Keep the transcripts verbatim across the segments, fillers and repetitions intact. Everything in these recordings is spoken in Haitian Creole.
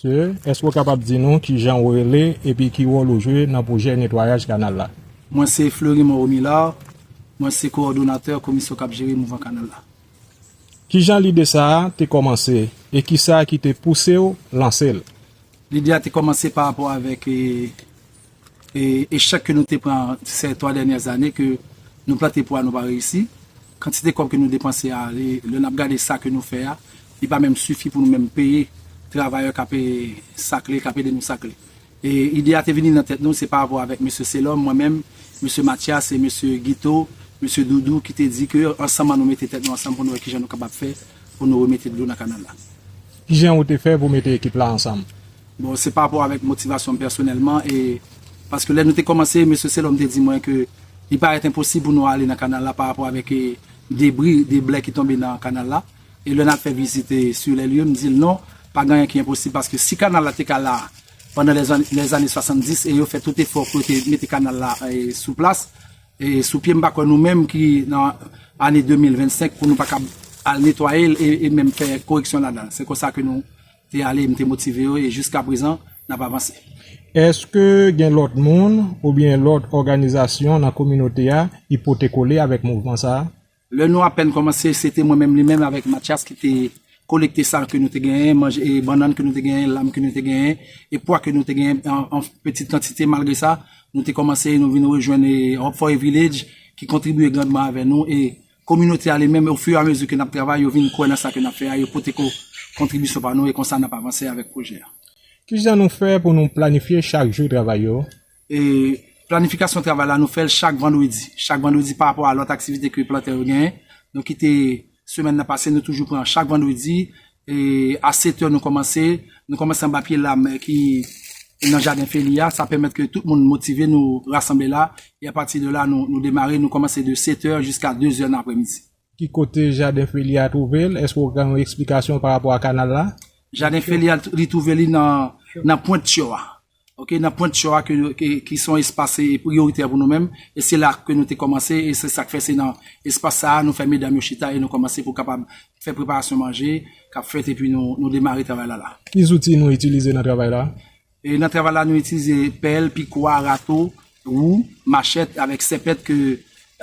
Ok. Èske w kapab di nou kijan w rele epi ki wòl ou jwe nan pwojè netwayaj kanal la? Mwen se Fleurimond Romilard, mwen se kowòdonatè komisyon k ap jere mouvman kanal la. Kijan lide sa a te kòmanse e kisa ki te pouse w lanse l? Lide a te kòmanse pa rapò avèk e, e, echèk ke nou te pran se twa dènyè ane ke nou plante pwa nou pa reyisi. Kantite kòb ke nou depanse a, lè, lè n ap gade sa ke nou fè a, li pa menm sifi pou nou menm peye travayè k ap e, sakle, k ap ede nou sakle. E ide a te vini nan tèt nou, se pa rapò avèk mesye Selòm, mwen menm, mesye Mathias e mesye Guito, mesye Doudou ki te di ke ansanm an nou mete tèt nou ansanm pou nou wè kijan nou kapab fè pou nou remete dlo nan kanal la. Kijan ou te fè pou mete ekip la ansanm? Bon, se pa rapò avèk motivasyon m pèsonèlman e paske lè nou te kòmanse, mesye Selòm te di mwen ke li parèt enposib pou nou ale nan kanal la pa rapò avèk e, debri, deblè ki tonbe nan kanal la. E lè n al fè vizit e, sur les lieux, m di l non, pa gen anyen ki enposib paske si kanal la te ka la pandan lèzane swasanndis e yo fè tout efò pou yo te mete kanal la e, sou plas, e sou pye m pa kwè nou menm ki nan ane de mil vennsenk pou nou pa kab al netwaye l e, e menm fè koreksyon ladan l. Se konsa ke nou te ale, m te motive yo e jiska prezan, n ap avanse. Èske gen lòt moun oubyen lòt òganizasyon nan kominote a ki pote kole avèk mouvman sa a? Lè nou apèn kòmanse, se te mwen menm li menm avèk Mathias ki te kolekte sa ke nou te genyen, manje, e bannann ke nou te genyen, lam ke nou te genyen, e pwa ke nou te genyen an, an pitit kantite. Malgre sa, nou te kòmanse, nou vin rejwenn e, Hope for a Village ki kontribye grandman avè nou e kominote a li menm, ofiramezu ke n ap travay, yo vin kwè nan sa ke n ap fè a, yo pote ko, kontribisyon pa nou e konsa n ap avanse avèk pwojè a. Kijan nou fè pou nou planifye chak jou travay yo? E planifikasyon travay la, nou fè l chak vandredi. Chak vandredi pa rapò a lòt aktivite ke plantè yo genyen. Nou kite semèn nan pase, nou toujou pran chak vandredi. E a sèt è nou kòmanse, nou kòmanse anba pye lam ki nan jaden Feli a. Sa pèmèt ke tout moun motive, nou rasanble la. E apati de la, nou, nou demare, nou kòmanse de sèt è jiska de zè nan aprèmidi. Ki kote jaden Feli a twouve l? Èske w gen yon eksplikasyon pa rapò a kanal la? Jaden Feli a, li twouve li nan, nan pwent Tchò a. Ok, nan pwent Tchò a ke, ke, ki se yon espas e, priyoritè pou nou menm. E se la ke nou te kòmanse, e se sa k fè se nan espas sa a nou fè medam yo chita e nou kòmanse pou kapab fè preparasyon manje k ap fèt epi nou, nou demare travay la la. Ki zouti nou itilize nan travay la? E nan travay la, nou itilize pèl, pikwa, rato, wou, machèt avèk sèpèt ke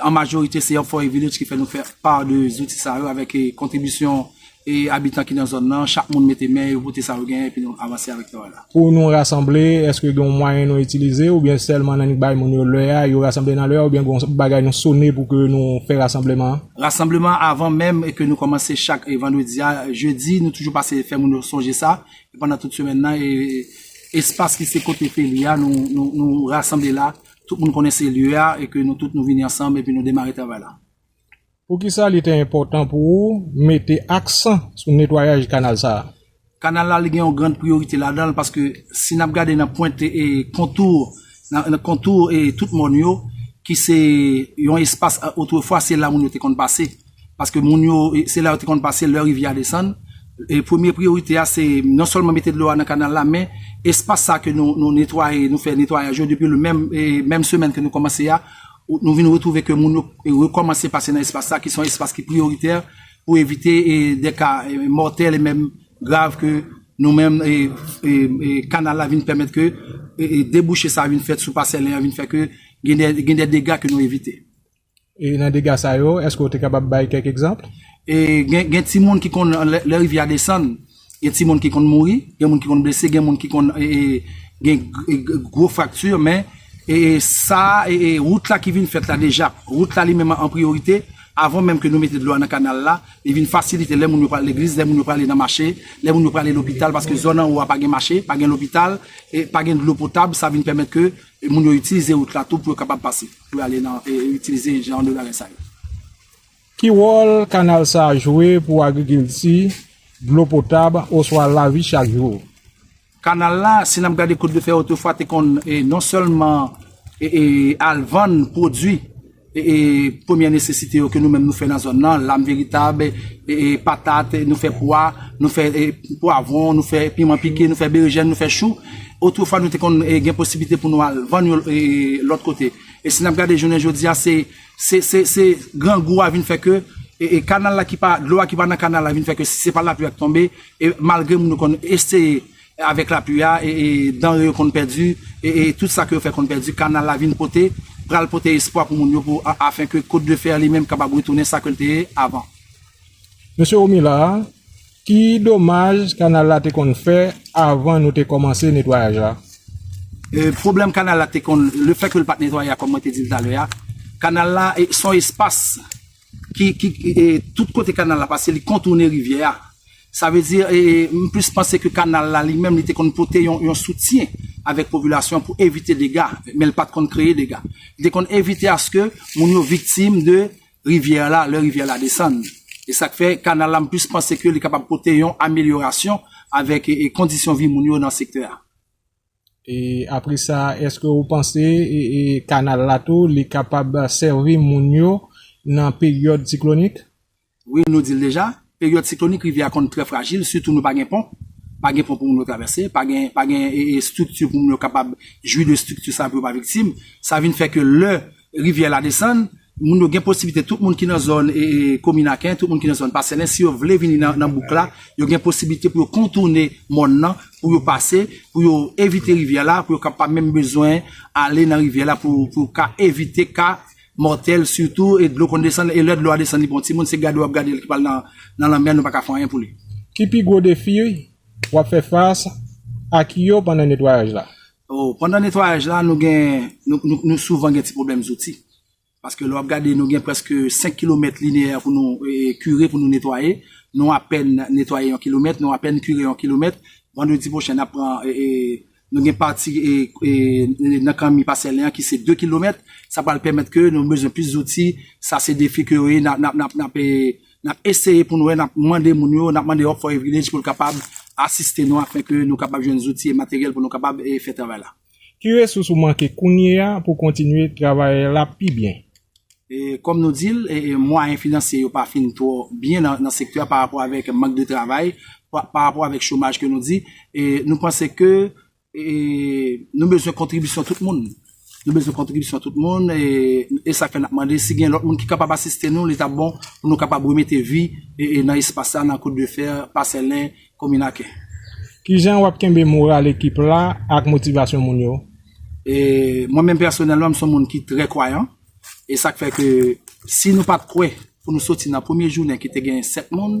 an majorite se Up for a Village ki fè nou fè pa de zouti sa yo avèk e, kontribisyon e abitan ki nan zòn nan. Chak moun mete men yo pote sa yo genyen epi nou avanse avèk travay la. Pou nou rasanble, èske gen yon mwayen nou itilize oubyen sèlman nan bay moun yo lè a, yo rasanble nan lè a oubyen gen yon bagay nou sone pou ke nou fè rasanbleman an? Rasanbleman avan menm e ke nou kòmanse chak e, vandredi a, jedi, nou toujou pase fè moun yo sonje sa. E pandan tout semèn nan, e, espas ki se kote Feli a, nou, nou, nou rasanble la. Tout moun konnen se lye a e ke nou tout nou vini ansanm epi nou demare travay la. Poukisa li te enpòtan pou ou mete aksan sou netwayaj kanal sa a? Kanal la, li gen yon grann priyorite ladan l paske si n ap gade nan pwent e kontou, nan, nan kontou e tout mòn yo, ki se yon espas, a, otrefwa, se la moun yo te konn pase. Paske moun yo, e, se la yo te konn pase lè rivyè a desann. E premye priyorite a, se non sèlman mete dlo a nan kanal la, men espas sa ke nou, nou netwaye, nou fè netwayaj yo depi le menm, e, menm semèn ke nou kòmanse a, ou, nou vin retwouve ke moun yo, e, rekòmanse pase nan espas sa, ki se yon espas ki priyoritè pou evite, e, de ka, e, mòtèl e menm grav ke nou menm, e, e, e, kanal la vin pèmèt ke, e, e, debouche sa vin fèt sou pasèl la, vin fè ke gen de, gen de dega ke nou evite. E nan dega sa yo, èske w te kapab bay kèk egzanp? E gen, gen timoun ki konn, lè, lè rivyè a desann, gen timoun ki konn mouri, gen moun ki konn blese, gen moun ki konn, e, e, gen g-, e, g-, gwo frakti, men, e, e, sa, e, e, wout la ki vin fèt la deja, wout la li menm an priyorite, avan menm ke nou mete dlo a nan kanal la, li vin fasilite lè moun yo pral legliz, lè moun yo prale nan mache, lè moun yo prale lopital, paske zòn anwo a pa gen mache, pa gen lopital, e pa gen dlo potab, sa vin pèmèt ke moun yo itilize wout la tou pou yo kapab pase, pou yo ale nan, e, itilize jan de bagay sa yo. Ki wòl kanal sa a jwe pou agrikilti, dlo potab, oswa lavi chak jou? Kanal la, si n ap gade Côte de Fer otrefwa te konn, e, non sèlman, e, e, al vann pwodui, e, e, premyè nesesite yo ke nou menm nou fè nan zòn nan, lam veritab, e, e, patat, e, nou fè pwa, nou fè, e, pwavwon, nou fè piman pike, nou fè berejèn, nou fè chou. Otrefwa nou te konn, e, gen posiblite pou nou al vann yo, e, lòt kote. E si n ap gade jounen jodi a, se, se, se, se grangou a vin fè ke, e, e, kanal la ki pa, dlo a ki pa nan kanal la vin fè ke si se pa lapli a k tonbe, e malgre moun yo konn eseye Avèk lapli a, e, e danre yo konn pèdi, e, e tout sa ke yo fè konn pèdi, kanal la vin pote, pral pote espwa pou moun yo, pou, a- afen ke Côte de Fer li menm kapab retounen sa ke l te ye avan. Mesye Romila, ki domaj kanal la te konn fè avan nou te kòmanse netwayaj la? E, pwoblèm kanal la te konn, le fè ke l pa t netwaye a, kòm mwen te di l talè a, kanal la e, s on espas ki, ki e, tout kote kanal la pase, li kontounen rivyè a. Sa vle di, e, m plis panse ke kanal la li menm, li te konn pote yon, yon soutyen avèk popilasyon pou evite dega, men l pa t konn kreye dega. Li te konn evite aske moun yo viktim de rivyè la, lè rivyè la desann. E sa k fè kanal la, m plis panse ke li kapab pote yon amelyorasyon avèk e, e kondisyon vi moun yo nan sektè a. E apre sa, èske ou panse e, e kanal la tou, li kapab sèvi moun yo nan peryòd siklonik? Wi, nou di l deja, peryòd siklonik, rivyè a konn trè frajil, sitou nou pa gen pon. Pa gen pon pou moun yo travèse, pa gen, pa gen e, e, estrikti pou moun yo kapab jwi de estrikti sa pou yo pa viktim. Sa vin fè ke lè rivyè la desann, moun yo gen posiblite, tout moun ki nan zòn e, e, komin Aken, tout moun ki nan zòn Pasèlen, si yo vle vini nan, nan bouk la, yo gen posiblite pou yo kontounen mòn nan, pou yo pase, pou yo evite rivyè la, pou yo ka pa menm bezwen ale nan rivyè la pou, pou ka evite ka mòtèl, sitou e dlo konn desann, e lè dlo a desann li pran timoun, se gade w ap gade l ki pral nan, nan lanmè, nou pa ka fè anyen pou li. Ki pi gwo defi w ap fè fas ak yo pandan netwayaj la? Oh, pandan netwayaj la, nou gen, nou, nou, nou souvan gen ti pwoblèm zouti. Paske lè w ap gade, nou gen prèske senk kilomèt lineyè pou nou e, kire, pou nou netwaye. Nou apèn netwaye yon kilomèt, nou apèn kire yon kilomèt. Vandredi pwochen, n ap pran, e, e, nou gen pati e, e, nan kanmi Pasèlen an ki se de kilomèt. Sa pral pèmèt ke nou bezwen plis zouti. Sa se defi ke yo ye, n ap, n ap, n ap, n ap, e, n ap eseye pou nou wè, n ap mande moun yo, n ap mande Hope for a Village pou l kapab asiste nou afen ke nou kapab jwenn zouti e materyèl pou nou kapab e, fè travay la. Ki resous ou manke kounye a pou kontinye travay la pi byen? E, kòm nou di l, e, e, mwayen finansye yo pa fin twò byen nan, nan sektè a pa rapò avèk mank de travay, pa, pa rapò avèk chomaj ke nou di. E, nou panse ke e, nou bezwen kontribisyon tout moun. Nou bezwen kontribisyon tout moun, e, e sa k fè n ap mande si gen lòt moun ki kapab asiste nou, li t ap bon pou nou kapab remete vi e, e, nan espas sa, nan Côte de Fer, Pasèlen, komin Aken. Kijan w ap kenbe moral ekip la ak motivasyon moun yo? E, mwen menm pèsonèlman, m se yon moun ki trè kwayan. E sa k fè ke si nou pa t kwè pou nou soti nan premye jounen ki te gen sèt moun,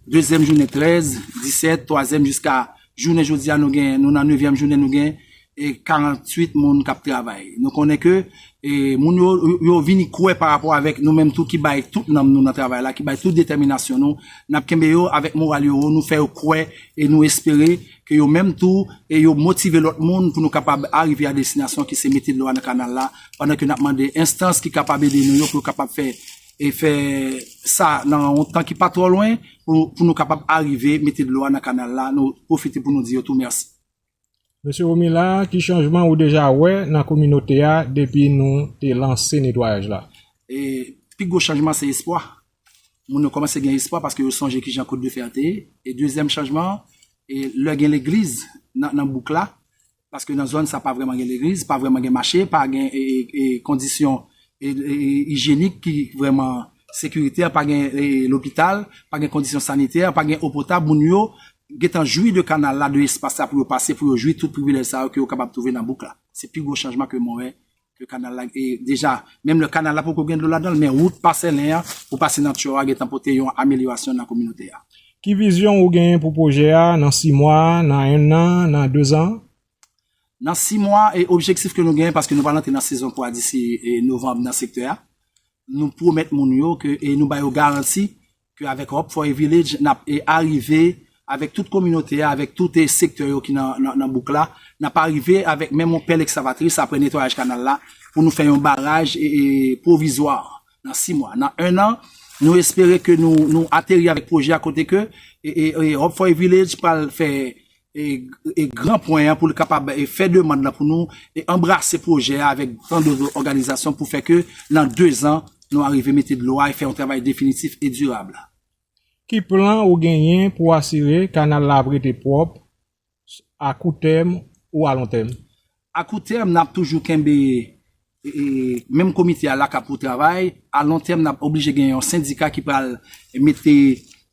dezyèm jounen trèz, disèt, twazyèm jiska jounen jodi a nou gen, nou nan nevyèm jounen nou gen e karanntuit moun k ap travay. Nou konnen ke e, moun yo, yo, yo vini kwè pa rapò avèk nou menm tou ki bay tout nanm nou nan travay la, ki bay tout detèminasyon nou. N ap kenbe yo avèk moral yo wo, nou fè yo kwè e nou espere ke yo menm tou e yo motive lòt moun pou nou kapab arive a destinasyon ki se mete dlo a nan kanal la, pandan ke n ap mande enstans ki kapab ede nou yo pou yo kapab fè e fè sa nan yon tan ki pa twò lwen pou, pou nou kapab arive mete dlo a nan kanal la. Nou pwofite pou nou di yo tou mèsi. Mesye Romila, ki chanjman ou deja wè nan kominote a depi nou te lanse netwayaj la? E pi gwo chanjman se espwa. Moun yo kòmanse gen espwa paske yo sonje kijan Côte de Fer te ye. E dezyèm chanjman an, e lè gen legliz nan, nan bouk la, paske nan zòn sa pa vrèman gen legliz, pa vrèman gen mache, pa gen e, e, e kondisyon e, e, ijyenik ki vrèman sekiritè, pa gen e, lopital, pa gen kondisyon sanitè, pa gen ewo potab, moun yo gentan jwi de kanal la, de espas la pou yo pase, pou yo jwi tout privilèj sa yo ke yo kapab twouve nan bouk la. Se pi gwo chanjman ke mwen wè ke kanal la. E deja, menm lè kanal la poko gen dlo ladan l, men wout Pasèlen an pou pase nan Tjò a gentan pote yon amelyorasyon nan kominote a. Ki vizyon ou genyen pou pwojè a nan sis mwa, nan en an, nan dezan? Nan sis mwa, e objektif ke nou genyen, paske nou pral antre nan sezon twa disi e novanm nan sektè a, nou pwomèt moun yo ke, e nou ba yo garanti ke avèk Hope for a Village, n ap e arive avèk tout kominote a, avèk tout e sektè yo ki nan, nan, nan bouk la, n ap arive avèk menm yon pèl ekskavatris apre netwayaj kanal la, pou nou fè yon baraj e, e pwovizwa nan sis mwa. Nan en an, nou espere ke nou, nou ateri avèk pwojè a kote ke e, e, e Hope for a Village pral fè e, e gran pwen an pou l kapab e fè demann nan pou nou e anbrase pwojè a avèk tan dòt òganizasyon pou fè ke nan dezan nou arive mete dlo a e fè yon travay definitif e dirab. Ki plan ou genyen pou asire kanal la ap rete pwòp a kou tèm ou a lon tèm? A kou tèm, n ap toujou kenbe e, e, menm komite a la k ap pou travay. A lon tèm, n ap oblije gen yon sendika ki pral mete,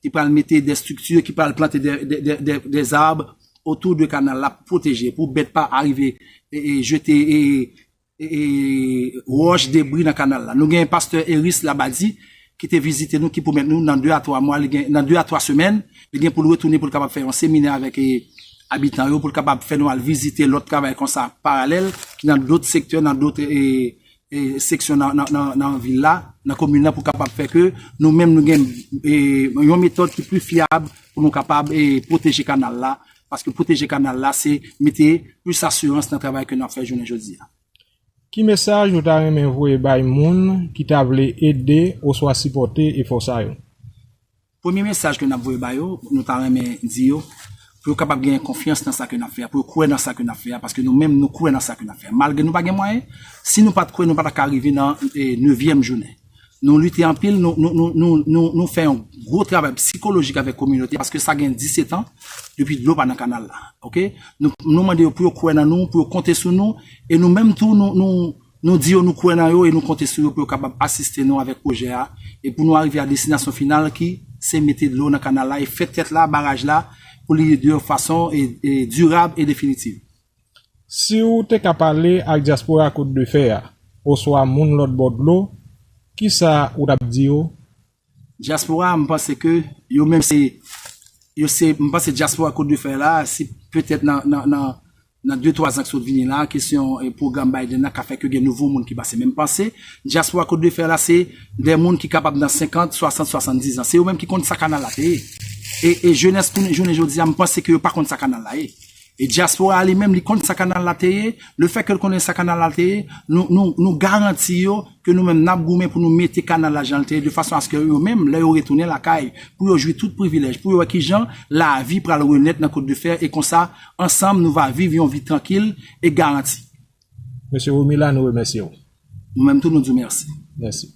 ki pral mete de estrikti, ki pral plante de, de, de, de, de zab, otou de kanal la pou pwoteje, pou bèt pa arive e, e jete e, e, e, wòch, debri nan kanal la. Nou gen pastè Eris Labadi ki te vizite nou, ki pwomèt nou nan de a twa mwa, li gen, nan de a twa semèn, li gen pou l retounen pou l kapab fè yon seminè avèk e, abitan yo, pou l kapab fè nou al vizite lòt travay konsa paralèl, ki nan dòt sektè, nan dòt e, e, seksyon nan, nan, nan, nan vil la, nan komin nan, pou kapab fè ke nou menm nou gen e, yon metòd ki pli fyab pou nou kapab e, pwoteje kanal la, paske pwoteje kanal la, se mete plis asirans nan travay ke n ap fè jounen jodi a. Ki mesaj ou ta renmen voye bay moun ki ta vle ede oswa sipòte efò sa yo? Premye mesaj ke n ap voye ba yo, nou ta renmen di yo, pou yo kapab genyen konfyans nan sa ke n ap fè a, pou yo kwè nan sa ke n ap fè a, paske nou menm nou kwè nan sa ke n ap fè a. Malgre nou pa gen mwayen, si nou pa t kwè, nou pa ta ka rive nan e, nevyèm jounen. Nou lite anpil, nou, nou, nou, nou, nou, nou fè yon gwo travay sikolojik avèk kominote, paske sa gen disèt an depi dlo pa nan kanal la. Oke? Nou, nou mande yo pou yo kwè nan nou, pou yo konte sou nou, e nou menm tou, nou, nou, nou di yo nou kwè nan yo e nou konte sou yo pou yo kapab asiste nou avèk pwojè a, e pou nou arive a destinasyon final ki se mete dlo nan kanal la e fè tèt la, baraj la, pou li de yon fason e, e dirab e definitiv. Si w te ka pale ak dyaspora Kot de Fè a, oswa moun lòt bò dlo, kisa ou t ap di yo? Dyaspora, m panse ke yo menm se, yo se, m panse dyaspora Kot de Fè la, si petèt nan, nan, nan, nan de twa zan ki sot vini la, kesyon e, pwogram Biden nan ka fè ke gen nouvo moun ki pase. Men m panse, dyaspora Kot de Fè la, se de moun ki kapab nan senkant, swasant, swasanndizan. Se yo menm ki konn sa kanal la te ye. E, e jenès pou jounen jodi a, m panse ke yo pa konn sa kanal la ye. E dyaspora a li menm, li konn sa kanal la te ye. Lefètke l konnen sa kanal la te ye, nou, nou, nou garanti yo ke nou menm n ap goumen pou nou mete kanal la jan l te ye, de fason aske yo menm, lè yo retounen lakay, pou yo jwi tout privilèj, pou yo wè kijan lavi pral renèt nan Kot de Fè, e konsa, ansanm, nou va viv yon vi trankil e garanti. Mesye Romila, nou remèsye w. Nou menm tou, nou di w mèsi. Mèsi.